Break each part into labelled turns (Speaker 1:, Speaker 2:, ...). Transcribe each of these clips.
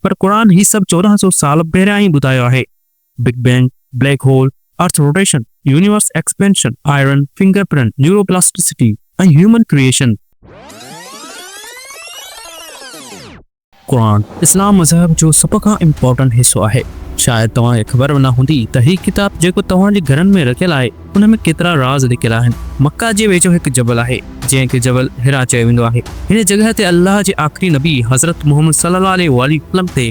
Speaker 1: پر قرآن هي سڀ 1400 سال پهريان ئي ٻڌايو آهي. Big bang, black hole, earth rotation, universe expansion, iron, fingerprint, neuroplasticity ۽ human creation. قرآن اسلام مذهب جو سڀ کان امپورٽنٽ حصو آهي. شايد توهان کي خبر به نه هوندي ته هي ڪتاب جيڪو توهان جي گهرن ۾ رکيل آهي ان ۾ ڪيترا راز لڪيل آهن. مڪه جي ويجهو هڪ جبل آهي جنهن کي جبل حرا چيو ويندو آهي. هن جڳهه تي الله جي آخري نبي حضرت محمد صلي الله عليه واٰله وسلم تي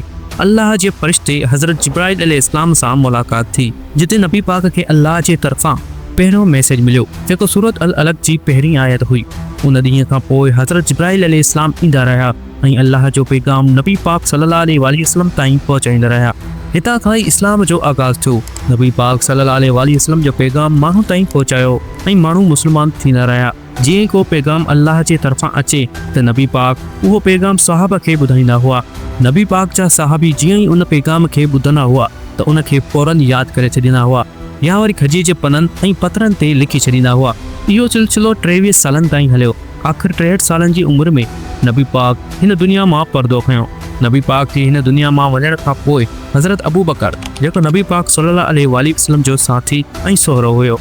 Speaker 1: الله جي فرشتي حضرت جبرائيل عليه السلام سان ملاقات ٿي جتي نبي پاڪ کي الله جي طرفان پهريون ميسيج مليو جيڪو سورة العلق جي پهرين آيت هئي. ان ڏينهن کان پوء حضرت جبرائيل عليه السلام ايندا رهيا. ۽ الله جو پيغام نبي پاڪ صلي الله عليه واٰله وسلم تائين پهچائيندا رهيا. هتان کان ئي اسلام جو آغاز ٿيو. نبي پاڪ صلي الله عليه واٰله وسلم جو پيغام ماڻهن تائين پهچايو ۽ ماڻهو مسلمان ٿيندا رهيا. جيئن ئي ڪو پيغام الله جي طرفان اچي ته نبي پاڪ اهو پيغام صحابه کي ٻڌائيندا هئا. نبي پاڪ جا صحابي جيئن ئي ان پيغام کي ٻڌندا هئا ته ان کي فوراً ياد ڪري ڇڏيندا هئا يا وري کجي جي پنن ۽ پترن تي لکي ڇڏيندا هئا. اهو سلسلو 23 سالن تائين هليو. آخر 63 سالن جي عمر ۾ نبي پاڪ هن دنيا مان پردو کنيو. نبي پاڪ جي هن دنيا مان وڃڻ کان پوء حضرت ابوبڪر جيڪو نبي پاڪ صلي الله عليه واٰله وسلم جو ساٿي ۽ سهرو هيو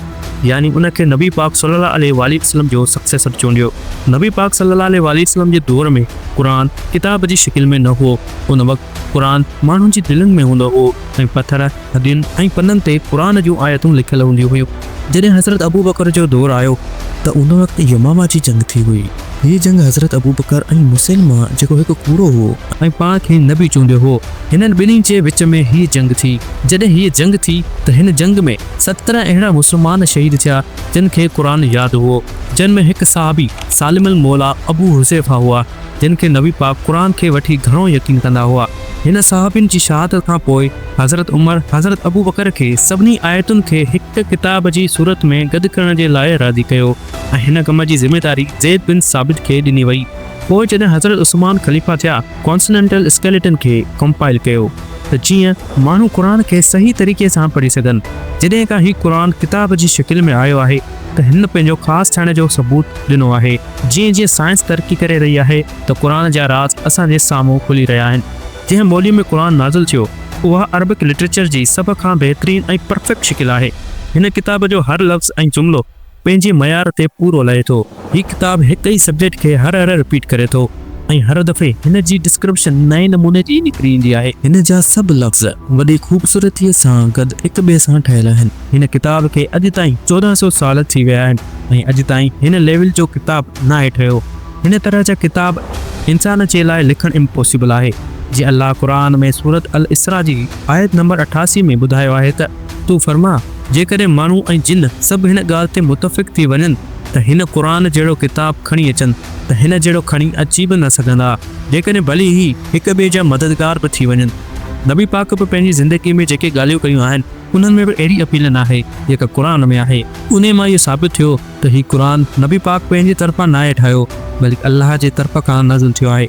Speaker 1: يعني ان کي نبي پاڪ صلي الله عليه واٰله وسلم جو سڪسيسر چونڊيو. نبي پاڪ صلي الله عليه واٰله وسلم جي دور ۾ قرآن ڪتاب جي شڪل ۾ نه هئو. ان وقت قرآن ماڻهن جي دلين ۾ هوندو هئو ۽ پٿر، هڏين ۽ پنن تي قرآن جون آيتون لکيل هونديون هيون.
Speaker 2: جڏهن حضرت ابوبڪر جو دور آيو ته ان وقت يمامه جي جنگ ٿي هئي. هيء جنگ حضرت ابوبڪر ۽ مسيلمه جيڪو هڪ ڪوڙو هئو.
Speaker 1: ۽ پاڻ کي نبي چونڊيو هئو. هنن ٻنهي جي وچ ۾ هيء جنگ ٿي. جڏهن هيء جنگ ٿي ته هن جنگ ۾ 70 اهڙا مسلمان شهيد ٿيا جن کي قرآن ياد هئو. جن ۾ هڪ صحابي سالم الموليٰ ابو حذيفه هئا. جن کي نبي پاڪ قرآن کي وٺي گهڻو يقين ڪندا هئا. هن صحابين جي شهادت کان پوء حضرت عمر حضرت ابوبڪر کي سڀني آيتن کي هڪ ڪتاب جي صورت ۾ گڏ ڪرڻ جي لاء راضي ڪيو ۽ هن ڪم جي ذميداري زيد بن ثابت کي ڏني وئي. پوء جڏهن حضرت عثمان خليفا ٿيا ڪانسننٽل اسڪيليٽن کي ڪمپائل ڪيو ته جيئن ماڻهو قرآن کي صحيح طريقي سان پڙهي سگهن. جڏهن کان هي قرآن ڪتاب جي شڪل ۾ آيو آهي ته هن پنهنجو خاص ٿيڻ جو ثبوت ڏنو آهي. جيئن جيئن سائنس ترقي ڪري رهي آهي ته قرآن جا راز اسان جي سامهون کلي رهيا آهن. جنهن ٻولي ۾ قرآن نازل ٿيو، اها عربڪ لٽريچر جي سڀ کان بهترين ۽ پرفيڪٽ شڪل آهي. هن ڪتاب جو هر لفظ ۽ جملو پنهنجي معيار تي پورو لهي ٿو. هي ڪتاب هڪ ئي سبجيڪٽ کي هر هر رپيٽ ڪري ٿو ۽ هر دفعي هن جي ڊسڪرپشن نئين نموني جي نڪري ايندي آهي.
Speaker 2: هن جا سڀ لفظ وڏي خوبصورتيء سان گڏ هڪ ٻئي سان ٺهيل آهن.
Speaker 1: هن ڪتاب کي اڄ تائين 14 سو سال ٿي ويا آهن ۽ اڄ تائين هن ليول جو ڪتاب ناهي ٺهيو. هن طرح جا ڪتاب انسان جي لاء لکڻ امپاسيبل آهي. جيئن الله قرآن ۾ سورة الاسراء جي آيت نمبر 88 ۾ ٻڌايو آهي ته، تون فرماء، جيڪڏهن ماڻهو ۽ جن سڀ هن ڳالهه تي متفق ٿي وڃن ته هن قرآن جهڙو ڪتاب کڻي اچن ته هن جهڙو کڻي اچي به نه سگهندا، جيڪڏهن ڀلي هي هڪ ٻئي جا مددگار به ٿي وڃن. نبي پاڪ به پنهنجي زندگي ۾ جيڪي ڳالهيون ڪيون آهن، انهن ۾ به اهڙي اپيل ناهي جيڪا قرآن ۾ آهي. انهي مان اهو ثابت ٿيو ته هي قرآن نبي پاڪ پنهنجي طرفان ناهي ٺاهيو بلڪ الله جي طرف کان نازل ٿيو آهي.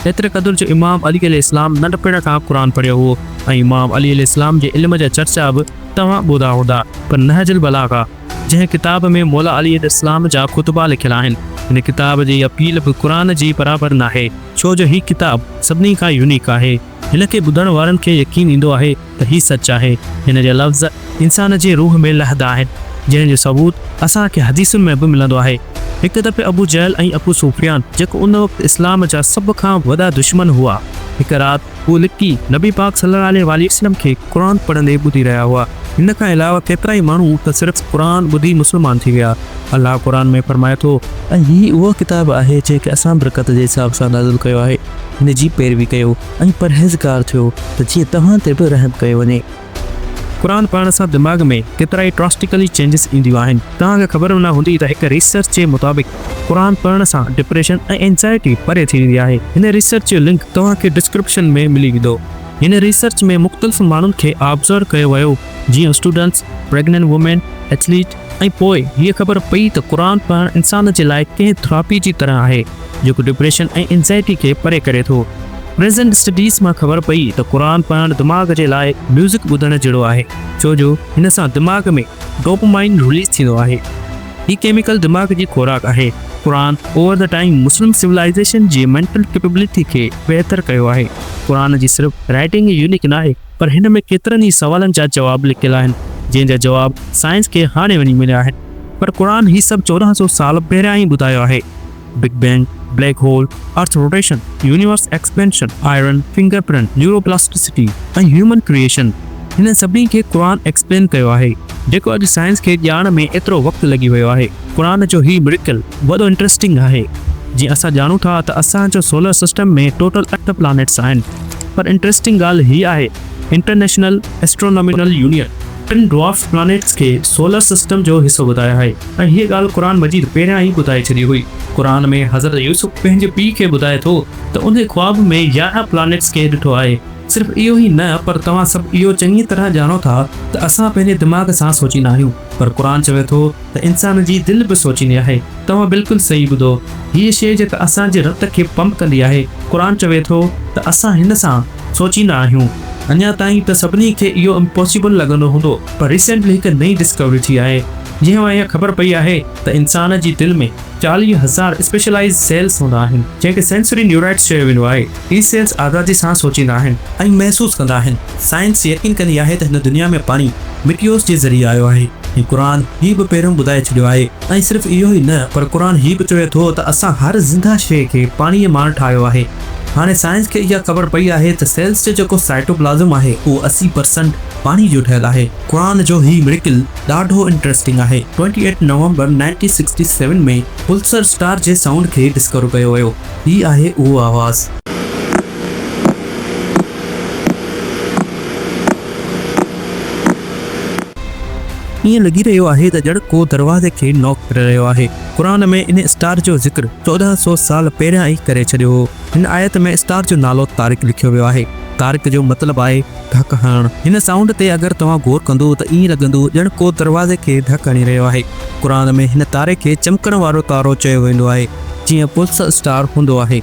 Speaker 1: ايتري قدر جو امام علي عليه السلام ننڍپڻ کان قرآن پڙهيو هئو ۽ امام علي عليه السلام جي علم جا چرچا به توهان ٻڌا هوندا پر نهج البلاغه جنهن ڪتاب ۾ مولا علي عليه السلام جا خطبا لکيل آهن ان ڪتاب جي اپيل به قرآن جي برابر ناهي ڇو جو هي ڪتاب سڀني کان يونيڪ آهي. هن کي ٻڌڻ وارن کي يقين ايندو آهي ته هي سچ آهي. هن جا لفظ انسان جي روح ۾ لهندا آهن، جنهن جو ثبوت اسان کي حديثن ۾ به ملندو آهي. هڪ دفعي ابو جهل ۽ ابو سفيان جيڪو ان وقت اسلام جا سڀ کان وڏا دشمن هئا، هڪ رات هو لڪي نبي پاڪ صلي الله عليه واٰله وسلم کي قرآن پڙهندي ٻڌي رهيا هئا. هن کان علاوه ڪيترائي ماڻهو ته صرف قرآن ٻڌي مسلمان ٿي ويا. الله قرآن ۾ فرمائي ٿو.
Speaker 2: ۽ هي اهو ڪتاب آهي جنهن کي اسان برڪت جي حساب سان نازل ڪيو آهي. هن جي پيروي ڪيو ۽ پرهيزگار ٿيو ته جيئن توهان تي به رحم ڪيو وڃي.
Speaker 1: قرآن پڙهڻ سان دماغ ۾ ڪيترائي ڊراسٽيڪلي چينجز اينديون آهن. توهان کي خبر به نه هوندي ته هڪ ريسرچ جي مطابق قرآن پڙهڻ سان ڊپريشن ۽ اينزائٽي پري ٿي ويندي آهي. هن ريسرچ جو لنڪ توهان کي ڊسڪرپشن ۾ ملي ويندو. هن ريسرچ ۾ مختلف ماڻهن کي آبزرو ڪيو ويو جيئن اسٽوڊنٽس، پريگننٽ وومين، ايٿليٽ ۽ پوء هيء خبر پئي ته قرآن پڙهڻ انسان جي لاء ڪنهن ٿراپي جي طرح آهي. جيڪو ڊپريشن ۽ انزائٽي کي پري ڪري ٿو. پريزنٽ اسٽڊيز مان خبر پئي ته قرآن پڙهڻ دماغ جي لاء ميوزڪ ٻڌڻ جهڙو آهي ڇو جو هن سان دماغ ۾ ڊوپامائن رليز ٿيندو آهي. هي ڪيميڪل دماغ جي خوراڪ آهي. Quran over the time Muslim civilization جي مينٽل ڪيپبلٽي کي بهتر ڪيو آهي. قرآن جي صرف رائٽنگ ئي يونيڪ ناهي پر هن ۾ ڪيترن ئي سوالن جا جواب لکيل آهن جنهن جا جواب سائنس کي هاڻي وڃي مليا آهن پر قرآن هي سڀ 1400 سال پهريان ئي ٻڌايو آهي. Big bang, black hole, earth rotation, universe expansion, iron, fingerprint, neuroplasticity ۽ human creation هنن سڀني کي قرآن ايڪسپلين ڪيو آهي جيڪو اڄ سائنس کي ڄاڻ ۾ ايترو وقت لڳي ويو آهي. قرآن جو هي مريڪل وڏو انٽريسٽنگ آهي جيئن اسان ڄاڻون ٿا ته اسان جو سولر سسٽم ۾ ٽوٽل اٺ پلانيٽس آهن پر انٽريسٽنگ ڳالهه هي آهي انٽرنيشنل ايسٽروناميڪل يونين ٽن ڊوارف پلانيٽس کي سولر سسٽم جو حصو ٻڌايو آهي ۽ هيء ڳالهه قرآن مجيد پهريان ئي ٻڌائي ڇڏي هئي. قرآن ۾ حضرت يوسف پنهنجي پيء کي ٻڌائي ٿو ته انهي خواب ۾ 11 پلانيٽس کي ڏٺو آهي. صرف اهو ئي نه پر توهان سڀ اهو چڱي طرح ڄاڻو ٿا ته اسان پنهنجي دماغ سان سوچيندا آهيون پر قرآن چوي ٿو ته انسان جي دل به سوچيندي آهي. توهان بلڪل صحيح ٻڌو. هيء شيء جيڪا اسان جي رت کي پمپ ڪندي آهي، قرآن چوي ٿو ته اسان هن سان سوچيندا آهيون. اڃا تائين ته سڀني کي اهو امپاسيبل لڳندو هوندو پر ريسينٽلي هڪ نئين ڊسڪوري ٿي آهي جنهن مان اها خبر پئي آهي ته انسان جي دل ۾ 40,000 اسپيشلائيزڊ سيلز هوندا آهن جنهن کي سينسري نيورائٽس چيو ويندو آهي. هي سيلز آزادي سان سوچيندا آهن ۽ محسوس ڪندا آهن. سائنس يقين ڪندي آهي ته هن دنيا ۾ پاڻي مٽيوس جي ذريعي آيو آهي ۽ قرآن هي به پهريون ٻڌائي ڇڏيو آهي ۽ صرف اهو ئي نه پر قرآن هي به چوي ٿو ته اسان هر زنده شيء کي پاڻيء مان ٺاهيو آهي. هاڻي سائنس کي اها خبر پئي آهي ته سيلز جو جيڪو سائٽوپلازم آهي اهو 80% پاڻي جو ٺهيل آهي. قرآن جو هي مريڪل ڏاڍو انٽريسٽنگ آهي. Twenty eight November nineteen sixty seven ۾ pulsar star جي سائونڊ کي ڊسڪور ڪيو ويو. هي آهي اهو آواز. ائين لڳي رهيو آهي ته ڄڻ ڪو دروازي کي ناڪ ڪري رهيو آهي. قرآن ۾ ان اسٽار جو ذڪر 1400 سال پهريان ئي ڪري ڇڏيو هو. هن آيت ۾ اسٽار جو نالو طارق لکيو ويو آهي. طارق جو مطلب آهي ڌڪ هڻڻ. هن سائونڊ تي اگر توهان غور ڪندو ته ائين لڳندو ڄڻ ڪو دروازي کي ڌڪ هڻي رهيو آهي. قرآن ۾ هن تاري کي چمڪڻ وارو تارو چيو ويندو آهي، جيئن پلسر اسٽار هوندو آهي.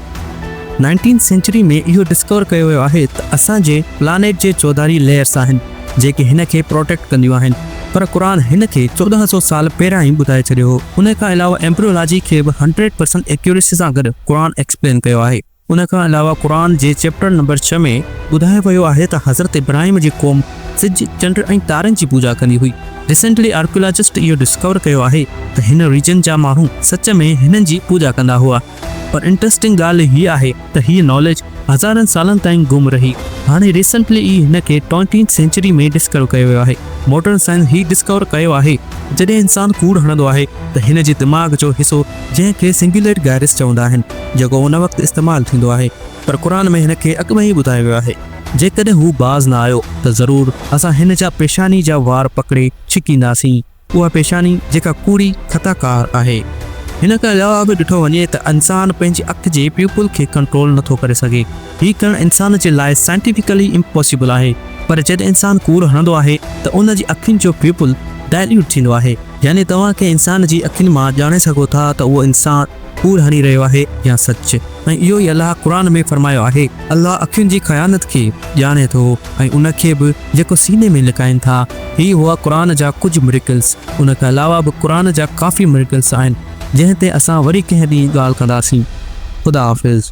Speaker 1: نائنٽين سينچري ۾ اهو ڊسڪور ڪيو ويو آهي ته اسان جي پلانيٽ جي چوڌاري ليئرس آهن جيڪي هن کي پروٽيڪٽ ڪنديون آهن پر قرآن هن کي 1400 سال پهريان ئي ٻڌائي ڇڏيو هو. ان کان علاوه ايمبريولاجي کي به هنڊريڊ پرسنٽ ايڪيوريسي سان گڏ قرآن ايڪسپلين ڪيو آهي. ان کان علاوه قرآن جي چيپٽر نمبر 6 ۾ ٻڌايو ويو آهي ته حضرت ابراهيم جي قوم سج، چنڊ ۽ تارن جي پوڄا ڪندي هئي. ريسينٽلي آرڪيولاجسٽ اهو ڊسڪور ڪيو آهي ته هن ريجن جا ماڻهو سچ ۾ هنن جي پوڄا ڪندا هئا. پر انٽرسٽنگ ڳالهه هيء آهي ته هيء ناليج هزارن سالن تائين گم رهي. هاڻي ريسنٽلي ئي هن کي ٽوئنٽينٿ سينچري ۾ ڊسڪور ڪيو ويو آهي. ماڊرن سائنس هي ڊسڪور ڪيو آهي ته جڏهن انسان ڪوڙ هڻندو آهي ته هن جي دماغ جو حصو جنهن کي سنگيوليٽ گائرس چوندا آهن جيڪو ان وقت استعمال ٿيندو آهي پر قرآن ۾ هن کي اڳ ۾ ئي ٻڌايو ويو آهي. جيڪڏهن هو باز نه آيو ته ضرور اسان هن جا پيشاني جا وار پڪڙي ڇڪينداسين. اها پيشاني جيڪا ڪوڙي خطاڪار آهي. هن کان علاوه به ڏٺو وڃي ته انسان پنهنجي اک جي پيوپل کي ڪنٽرول نٿو ڪري سگهي. هي ڪرڻ انسان جي لاء سائنٽيفڪلي امپاسيبل آهي. پر جڏهن انسان ڪوڙ هڻندو آهي ته ان جي اکين جو پيوپل ڊائليوٽ ٿيندو آهي. يعني توهان ڪنهن انسان جي اکين مان ڄاڻي سگهو ٿا ته اهو انسان ڪوڙ هڻي رهيو آهي يا سچ. ۽ اهو ئي الله قرآن ۾ فرمايو آهي. الله اکين جي خيانت کي ڄاڻي ٿو ۽ ان کي به جيڪو سيني ۾ لڪائين ٿا. هي هئا قرآن جا ڪجهه مريڪلز. ان کان علاوه به قرآن جا ڪافي مريڪلز آهن جنهن تي اسان وري ڪنهن ڏينهن ڳالهه ڪنداسين. خدا حافظ.